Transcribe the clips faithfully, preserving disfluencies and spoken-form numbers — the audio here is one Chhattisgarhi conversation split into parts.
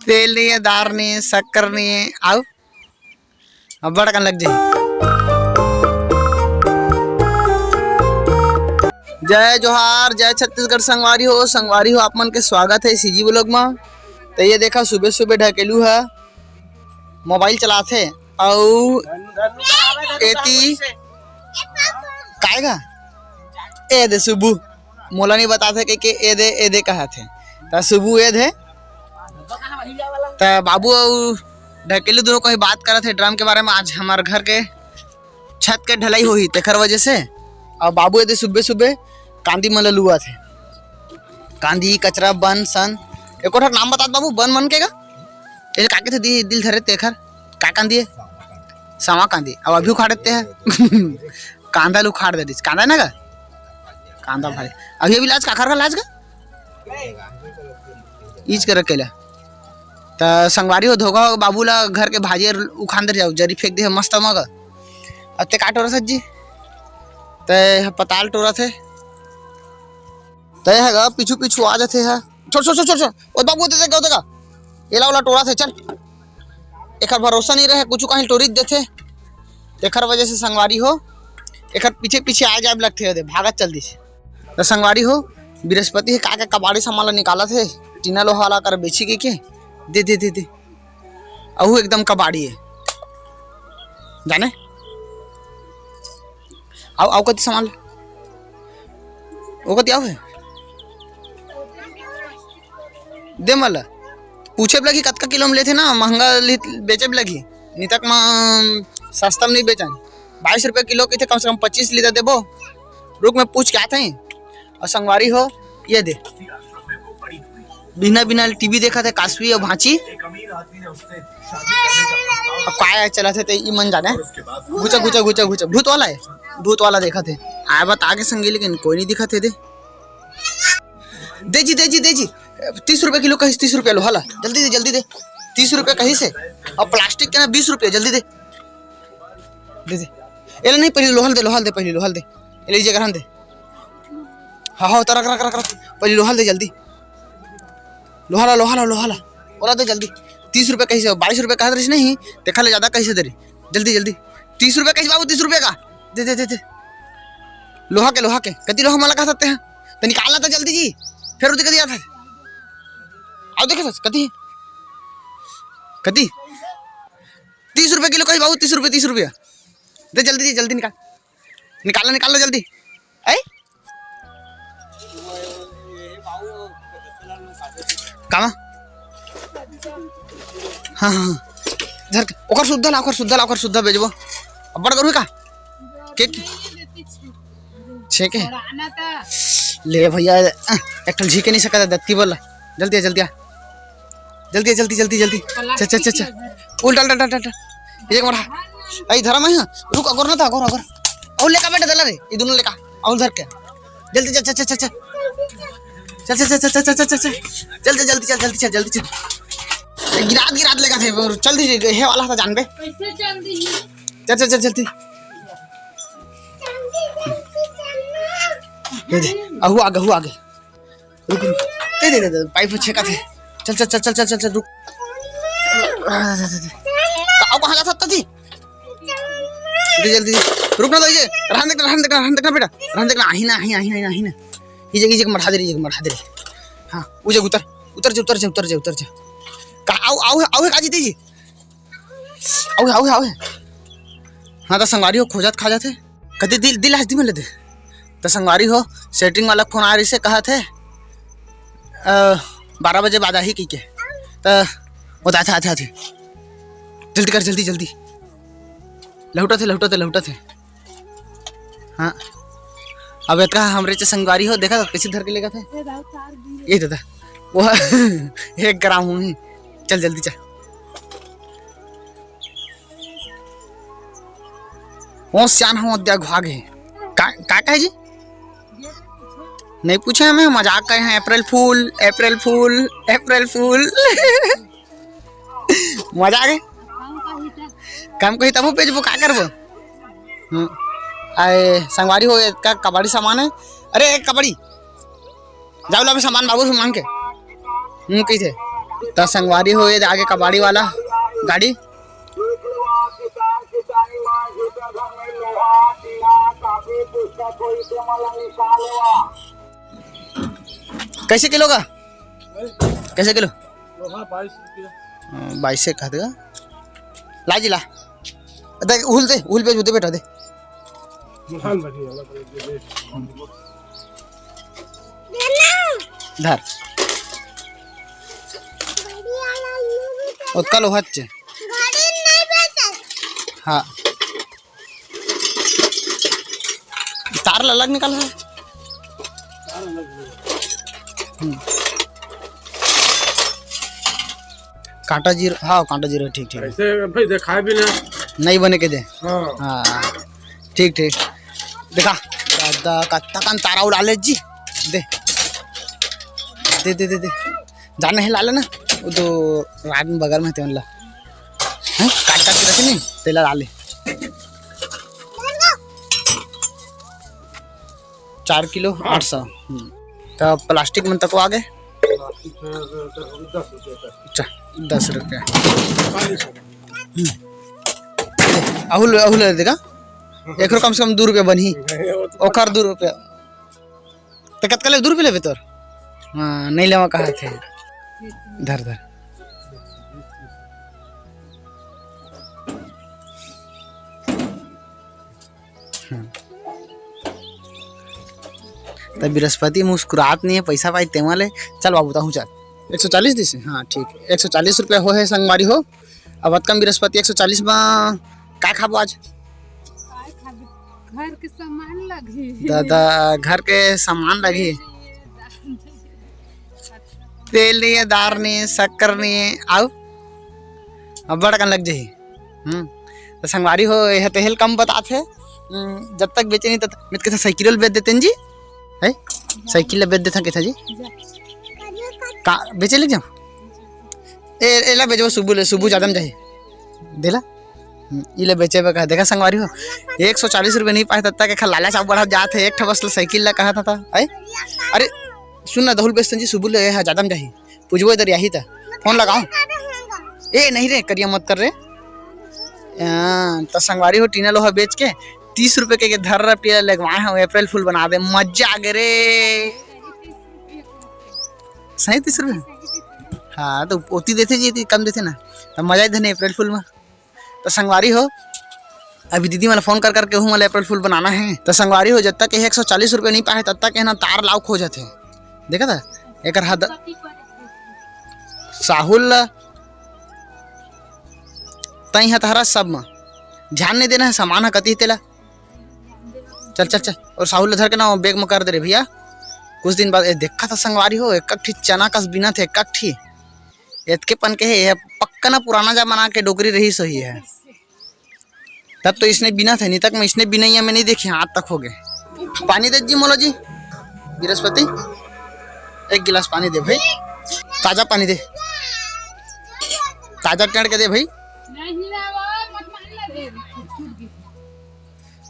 तेल नहीं है, दार नहीं है, शक्कर नहीं है, आउ अब्बड़ कन लग जाही। जय जोहार, जय छत्तीसगढ़ संगवारी हो। संगवारी हो, आप मन के स्वागत है सीजी व्लॉग म। तो ये देखा, सुबह सुबह ढकेलू है मोबाइल चलाथे, अउ एती काय गा? ए दे सुबू, मोला नहीं बताथे के, के ए दे, ए दे कहत हे। त सुबू ए दे, त बाबू अउ ढकेलू दोनों कोई बात करत हे ड्रम के बारे में। आज हमार घर के छत के ढलाई होही, तेखर वजह से। अउ बाबू ए दे सुबह सुबह कांदी मन ल लुआत हे, कांदी, कचरा, बन, सन। एको ठक नाम बतात बाबू, बन मन के गा? ए, का कथे दी, दिल धरे तेखर? का कांदी है? सावा कांदी। अब अभी उखाड़ देते हैं। कांदा ल उखाड़ दे दिस। कांदा ना गा? कांदा भाई। अभी, अभी लाज का खर का लाज का? ईज कर अकेला। त संगवारी हो, धोखा हो, बाबू ला घर के भाजी उखान दे जाओ, जरी फेंक दे मस्त मग। अते काटो रसत जी। ते पताल टोरा थे। तय ह गा, पीछू पीछू आ जाथे ह। छोड़, छोड़, छोड़, छोड़, छोड़। ओ बाबू, ओदे देखा, ओदे देखा। एला ओला टोरा थे, चल। एकर भरोसा नहीं रहे, कुछ कहीं टोरी देथे। एकर वजह से संगवारी हो, एकर पीछे पीछे आ जाए लगथे, ओदे भागत चल दिस। त संगवारी हो, बृहस्पति हे, का का कबाड़ी सामान ला निकालत हे, टीना लोहा ला कर बेची के, के? दे, दे, दे, दे। अहू एकदम कबाड़ी हे। जाने? आउ, आउ कति सामान ले। ओ कति आउ हे? दे मला। पूछे ब लगी कतका किलो में लेथे ना, महंगा ले-, बेचे ब लगी। नितक म सस्ता में नहीं बेचन। बाईस रुपया किलो कथे, कम से कम पच्चीस लीटर देबो। रुक, मैं पूछ के आते हैं। अउ संगवारी हो, ये दे। बिना, बिना टीवी देखत हे कासवी अउ भांची। अब काय चलत हे ते ई मन जाने। घुचा, घुचा, घुचा, घुचा। भूत वाला हे। भूत वाला देखत हे। आय बता के संगी, लेकिन कोई नहीं दिखत हे दे। दे जी, दे जी, दे जी। तीस रुपया किलो कहिस, तीस रुपया लोहा ला। जल्दी दे, जल्दी दे। तीस रुपया कहिस हे। अउ प्लास्टिक के ना बीस रुपया, जल्दी दे। दे दे। एला नहीं, पहले लोहा ल दे, लोहा ल दे, पहले लोहा ल दे। एला ई जगह रहन दे। हाँ, हाँ, उतर, रख, रख, रख, रख। पहले लोहा ल दे जल्दी। लोहा ला, लोहा ला, लोहा ला। ओला दे जल्दी। तीस रुपया कहिस हे, बाईस रुपया कहत रहिस नहीं, तेखर ले ज्यादा कहिस हे दे रे। जल्दी, जल्दी। तीस रुपया कहिस बाबू, तीस रुपया का। दे, दे, दे, दे। लोहा के, लोहा के। कति लोहा मला कहत हे? त निकाल ला त जल्दी जी। फेर ओदे कति आत हे? आउ देखे सच, कति? कति? तीस रुपया किलो कहिस बाबू, तीस रुपया, तीस रुपया। दे जल्दी, दे जल्दी निकाल। निकाल ला, निकाल ला जल्दी। ऐ? कामा? हाँ, हाँ, हाँ। धर के, ओकर सुद्धा ला, ओकर सुद्धा ला, ओकर सुद्धा बेचबो। अब्बड़ करू का? के, के? छे के? ले भैया, एक ठन झीके नहीं सकत, दत्ती बोल। जल्दी आ, जल्दी आ। जल्दी आ, जल्दी, जल्दी, जल्दी। चल, चल, चल, चल। उल्टा, उल्टा, उल्टा, उल्टा। ये एक बार। ऐ धरा मैं, हाँ। रुक, अगोर ना था, अगोर, अगोर। और लेका बेटा, दला रे, ये दोनों लेका। और धर के। जल्दी चल, चल, चल, चल, चल। चल, चल, चल, चल। जल्दी, जल्दी चल, जल्दी चल, जल्दी चल। गिरात, गिरात लेगा थे, वो चल दीजिए, हे वाला था जान पे। कैसे चल दी? चल, चल, चल, जल्दी। ये दे, अहू आगे, अहू आगे। रुक, रुक। दे, दे, दे, दे, पाइप छेका थे। चल, चल, चल, रुक। का, कहाँ जाता था जी? जल्दी, जल्दी, रुक ना, तो ये, रहन देखना, रहन देखना, रहन देखना बेटा, रहन देखना, आही ना, आही, आही ना, आही ना। ये जगह, ये जगह मढ़ा दे रही, ये जगह मढ़ा दे रही। हाँ, वो जगह उतर, उतर जा, उतर जा, उतर जा, उतर जा। का, आओ, आओ, आओ, का जीते जी? आओ, आओ, आओ। हाँ, तो संगवारी हो, खोजत खा जाते। कति दिल, दिल आज दिमन ले दे। तो संगवारी हो, सेटिंग वाला फोन आ रही से कहा थे, अ, बारह बजे बाद आही की के। तो वो तो आथे, आथे, आथे। जल्दी कर, जल्दी, जल्दी। लहुटा थे, लहुटा थे, लहुटा थे। हाँ। अब इतना हमरे चे संगवारी हो, देखा कैसे धर के लेगा थे? ये दादा, वो एक ग्राम हूँ ही। चल जल्दी चल। ओ सियान हो, अद्या घुआ गे। का, का कहे जी? नहीं पूछे हमें, मजाक करे हैं। अप्रैल फूल, अप्रैल फूल, अप्रैल फूल। मजा आ गए। काम कही तब बेचबो, का करबो? हम्म। आए, संगवारी हो, का कबाड़ी सामान है। अरे, एक कबाड़ी। जाओ ला अभी सामान बाबू से मांग के। हम्म, कइसे? त संगवारी हो, ये आगे कबाड़ी वाला गाड़ी। कइसे किलो का? कइसे किलो? लोहा बाईस रुपया। हाँ, बाईस से कहा देगा। ला जी, ला। दे, उहुल दे, उहुल बेच दे बेटा, दे। धान बढ़िया लग रही है, दे। धर। ओतका लोहा चे। हाँ। तार ला अलग निकाल है। हम्म। कांटा जीरो, हाँ, कांटा जीरो, ठीक, ठीक। ऐसे भाई दिखाए भी ना। नहीं बने के दे। हाँ। हाँ, ठीक, ठीक। देखा, दादा, कत्ता कन तारा उड़ा ले जी। दे। दे, दे, दे, दे। जाने हे ला लेना। वो तो रात में बगल में तेन ला। हैं? काट, काट के रखे नहीं, तेला ला ले। चार किलो आठ सौ। हम्म। तो प्लास्टिक मन तको आगे? प्लास्टिक है, दस रुपये का। अच्छा, दस रुपया। हम्म। अहुल, अहुल दे देगा? एकरो कम से कम दू रुपया बनही। नहीं, वो तो ओकर दू रुपया। तो कतका ले, दू रुपया लेबे तोर? हाँ, नहीं लेवा कहा थे। धर, धर। हम्म। त बृहस्पति मुस्कुरात नहीं है, पैसा पाई तेमा ले। चल बाबू, ताहू चल। एक सौ चालीस दिस? हाँ, ठीक है। एक सौ चालीस रुपया हो है संगवारी हो। अब अतकम बृहस्पति एक सौ चालीस मा का खाबो आज? काय खाबे? घर के सामान लगही। दादा, घर के सामान लगही। तेल नहीं है, दार नहीं है, शक्कर नहीं है, आऊ अब्बड़ कन लग जही। हम्म, तो संगवारी हो, यह तेल कम बतात है। हम्म, जब तक बेचे नहीं, तब तक, मैं तो कहता, साइकिल बेच देते हैं जी, है? साइकिल बेच देता कहता जी। का बेचे ले जाओ? ए, एला बेचबो सुबू ले, सुबू जादम जाही। देला? हम्म, इले बेचे बे कहा। देखा संगवारी हो, एक सौ चालीस रुपये नहीं पाए, तब तक एक लालच अब बढ़ा जात है। एक ठो बस साइकिल ला कहा था, था। आई? अरे, सुन ना, दहुल बेचते जी, सुबू ले, ए, हा, जादम जाही। पूछबो इधर यही था। फोन लगाओ। ए, नहीं रे, करिया मत कर रे। हाँ, तो संगवारी हो, टीना लोहा बेच के तीस रुपये के, के धर रहा, पीला लगवाए हैं, अप्रैल फूल बना दे, मजा आ गए रे। सही तीस रुपये? हाँ, तो ओती देते जी, इतनी कम देते ना, तो मजा ही धने अप्रैल फूल में। तो संगवारी हो, अभी दीदी मन फोन कर करके हूँ, मोला अप्रैल फूल बनाना है। तो संगवारी हो, जब तक ये एक सौ चालीस रुपये नहीं पाए, तब तक ये ना तार लाव खो जाते। देखा था? एकर हद साहुल ला तई ह तहरा सब म ध्यान नहीं देना है, सामान ह कति तेला। चल, चल, चल। और साहुल ला धर के ना वो बैग म कर दे रे भैया। कुछ दिन बाद, ए, देखा था संगवारी हो, एक ठी चना कस बिनत हे, एक ठी। एतके पन के हे, ये पक्का ना पुराना जमाना के डोकरी रही सही है। तब तो इसने बिनत हे, नहीं तक मैं इसने बिनैया में नहीं देखी, हाथ तक हो गए। पानी दे जी, मोला जी, बृहस्पति, एक गिलास पानी दे भाई, ताजा पानी दे, ताजा टेड़ के दे भाई।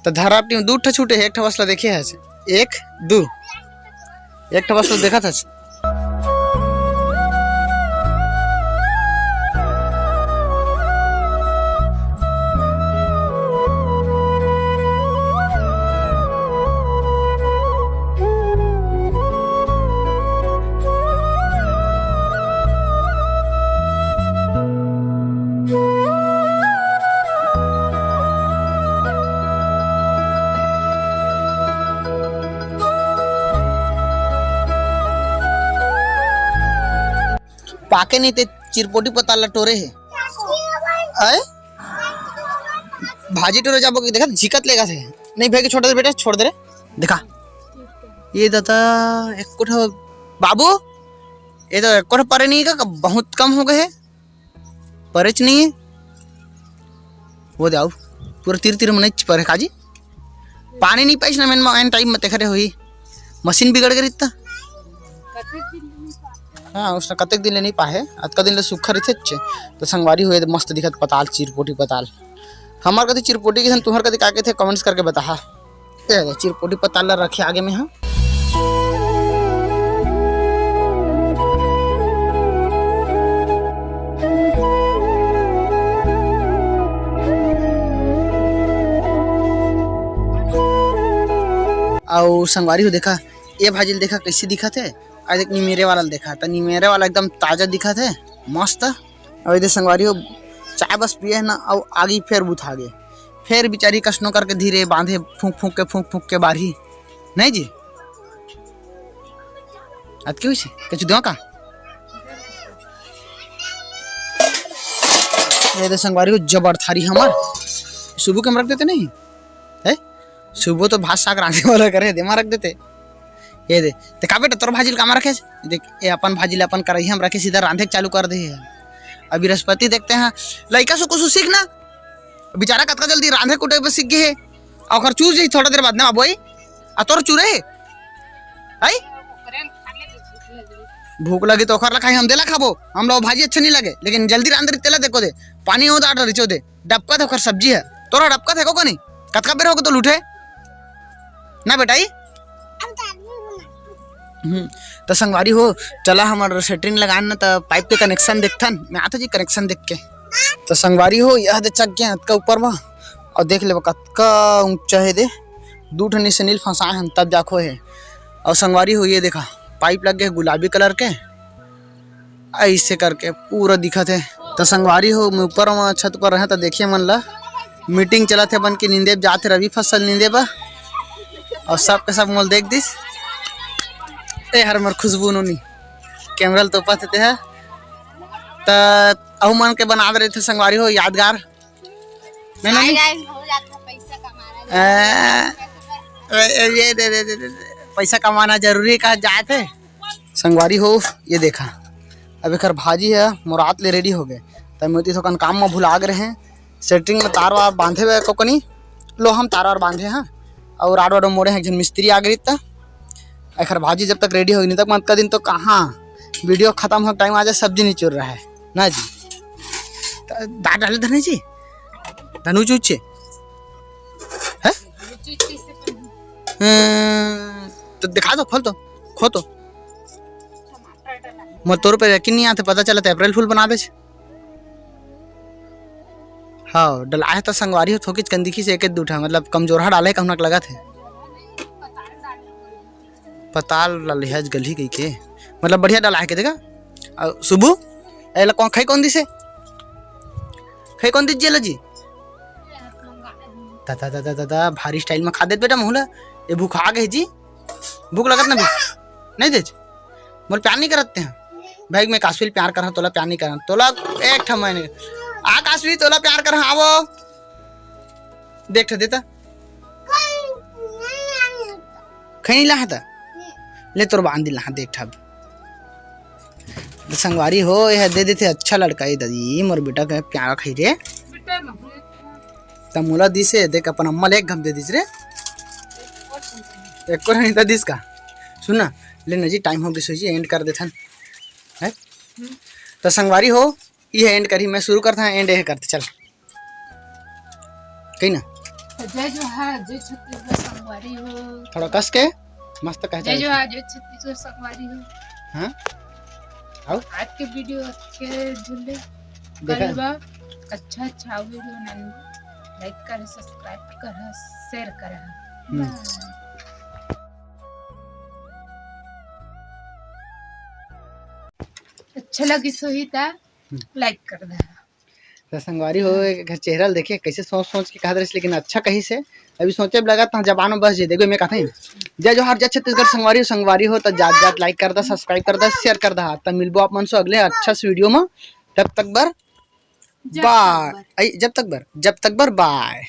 तो धरा अपनी दू ठो छूटे हे, एक ठो बसला देखे है, एक, दू, एक ठो बसला देखा था। पाके नहीं ते चिरपोटी पताल ला टोरे हे। आय? भाजी टोरे जाबो कि देखा, झिकत लेगा से। नहीं भाई के छोड़ दे बेटा, छोड़ दे रे। देखा। ये दादा, एक कोठा बाबू, ये तो एक कोठा परे नहीं का, बहुत कम हो गए है। परेच नहीं है। वो दे आऊ, पूरा तीर तीर में नहीं परे काजी। पानी नहीं पाइस ना, मैंने एन टाइम में तेखरे हुई। मशीन बिगड़ गई इतना। हाँ, उसने कतेक दिन ले नहीं पाए, अतका दिन ले सूखा रहिथे अच्छे। तो संगवारी हुए मस्त दिखत पताल, चिरपोटी पताल। हमार कति चिरपोटी के सन, तुम्हार कति का के थे, कमेंट्स करके बताहा। ए, चिरपोटी पताल ला रखे आगे में, हाँ। अउ संगवारी हो देखा, ये भाजी ल देखा कइसे दिखत हे। अउ देख निमेरे वाला ल देखा, त निमेरे वाला एकदम ताजा दिखत हे, मस्त। अउ ये दे संगवारी हो, चाय बस पिए हे ना, अउ आगी फेर बुता गे। फेर बिचारी कसनो करके धीरे बांधे, फूंक फूंक के, फूंक फूंक के बारही। नहीं जी, अतकी होइसे? कछु देवा का? ये दे संगवारी हो, जबर थारी हमर। सुबह के हम रख देते नहीं? है? सुबह तो भात साग रांधे वाला करे, दे मा रख देते। ये दे, ते का बेटा, तोर भाजी ल कामा रखे? देख, ये अपन भाजी ल अपन करइहा म रखे, सीधा रांधे के चालू कर दे हे। अब बृहस्पति देखते हैं, लइका से कुछ सीख ना, बेचारा कतका जल्दी रांधे कुटे बर सीख गे हे। अउ ओकर चूर जाही थोड़ा देर बाद ना, बाबू, आई? आ तोर चूरे हे? आई? भूख लगी तो ओकर ला खाही, हम देला खाबो। हम लोग भाजी अच्छा नहीं लगे, लेकिन जल्दी रांध रही तेला देखो दे, पानी हो डाल रही दे, डबकत हे ओकर सब्जी हे। तोरा डबकत हे को नहीं? कतका बेर होगे तो लूठे ना बेटाई? हम्म, त संगवारी हो, चला हमर सेटरिंग लगान न, त पाइप के कनेक्शन देखथन। मैं आत हो जी कनेक्शन देख के। त संगवारी हो, यह दे चक गे अतका ऊपर म, अउ देख लेबा कतका ऊंचा हे दे, दू ठन से नील फंसाए हन तब जाखो हे। अउ संगवारी हो, ये देखा, पाइप लग गे गुलाबी कलर के, अइसे करके पूरा दिखत हे। त संगवारी हो, मैं ऊपर म छत पर रहे त देखिए मन ला मीटिंग चलत हे, बन के नींदे जात हे रवि फसल नींदे बर, अउ सब के सब मोल देख दिस। ए हर मोर खुशबू नोनी कैमरा ल तोपत हे ते ह। त अहू मन के बना दे रहिथे संगवारी हो यादगार। नहीं, नहीं, हाय नहीं। गाइस, हो जाता पैसा कमाना आ, जरूरी है। ए, ए, ये दे, दे, दे, दे, दे। पैसा कमाना जरूरी कहा जात हे। संगवारी हो, ये देखा, अब एकर भाजी हे, मोरात ले रेडी हो गे। त मैं ओती थोकन काम म भुला गे रहे, सेटरिंग म तार वार बांधे हुए कोकनी, लोहा म तार वार बांधे, हाँ, अउ राड वाड मोड़े हे, एक झन मिस्त्री आ गे रही त एखर भाजी जब तक रेडी होगी, नहीं तक मत का दिन तो कहाँ वीडियो खत्म हो टाइम आ जाए, सब्जी नहीं चुर रहा है ना जी। त दाल डाले धरने जी, धनु चूचे है। हम्म, तो दिखा दो, खोल दो, खो तो। मोर तोर पे यकीन नहीं आते, पता चलत अप्रैल फूल बना दे। हाँ, डलाए तो संगवारी हो, थोकिच कन दिखिस एक दू ठा, मतलब कमजोरहा डाले कहना लगत हे। पताल ला लिहाज गलही कही के, मतलब बढ़िया डलाए के देखा। अउ सुबू, एला कौन खाई कौन दिसे? खाई कौन दिस जेला जी? ता, ता, ता, ता, ता, ता, भारी स्टाइल में खा देत बेटा महूला। ये भूख आ गई जी, भूख लगत ना भी नहीं दे। मोर प्यार नहीं करत ते हैं भाई, मैं काशवी प्यार कर, तोला प्यार नहीं कर, तोला एक ठा मैंने आ काशवी तोला प्यार कर, हाँ वो देख ठा देता। खैनी लाहा था, ले तोर बांध दी लाहा देख ठा। तो संगवारी हो, यह दे देते अच्छा लड़का, ये दादी मोर बेटा के प्यारा खाई रे। त मोला दिसे, देख अपन अम्मा ले एक घम दे दिस रे। एक और नहीं त दिस का। सुन ना, ले ना जी, टाइम हो गई जी, एंड कर देथन। है? त संगवारी हो, ये एंड करी, मैं शुरू करता, एंड ये करते, चल। कही ना। तो जय जोहार, जय छत्तीसगढ़ संगवारी हो। थोड़ा कस के, मस्त कह जय चाहे जोहार, जय छत्तीसगढ़ संगवारी हो। हाँ? आओ। आज के वीडियो के झुल्ले देखा? कल बा, अच्छा अच्छा वीडियो नन लाइक कर, सब्सक्राइब कर, शेयर कर। हम्म। बाय। अच्छा लगी सोही ता हम्म। लाइक कर दे। त संगवारी हो, एक घर चेहरा ल देखे, कैसे सोच सोच के कहत रहिस, लेकिन अच्छा कहिस हे। अभी सोचे लगा था, जबानो बस जे, देखो, मैं कहता हूँ, जय जोहार, जय छत्तीसगढ़। संगवारी हो, संगवारी हो, त जात जात लाइक कर दा, सब्सक्राइब कर दा, शेयर कर दा। त मिलबो आप मन से अगले अच्छा से वीडियो में, तब तक बर जब तक बाय। बर। आई, जब तक बर, जब तक बर बाय।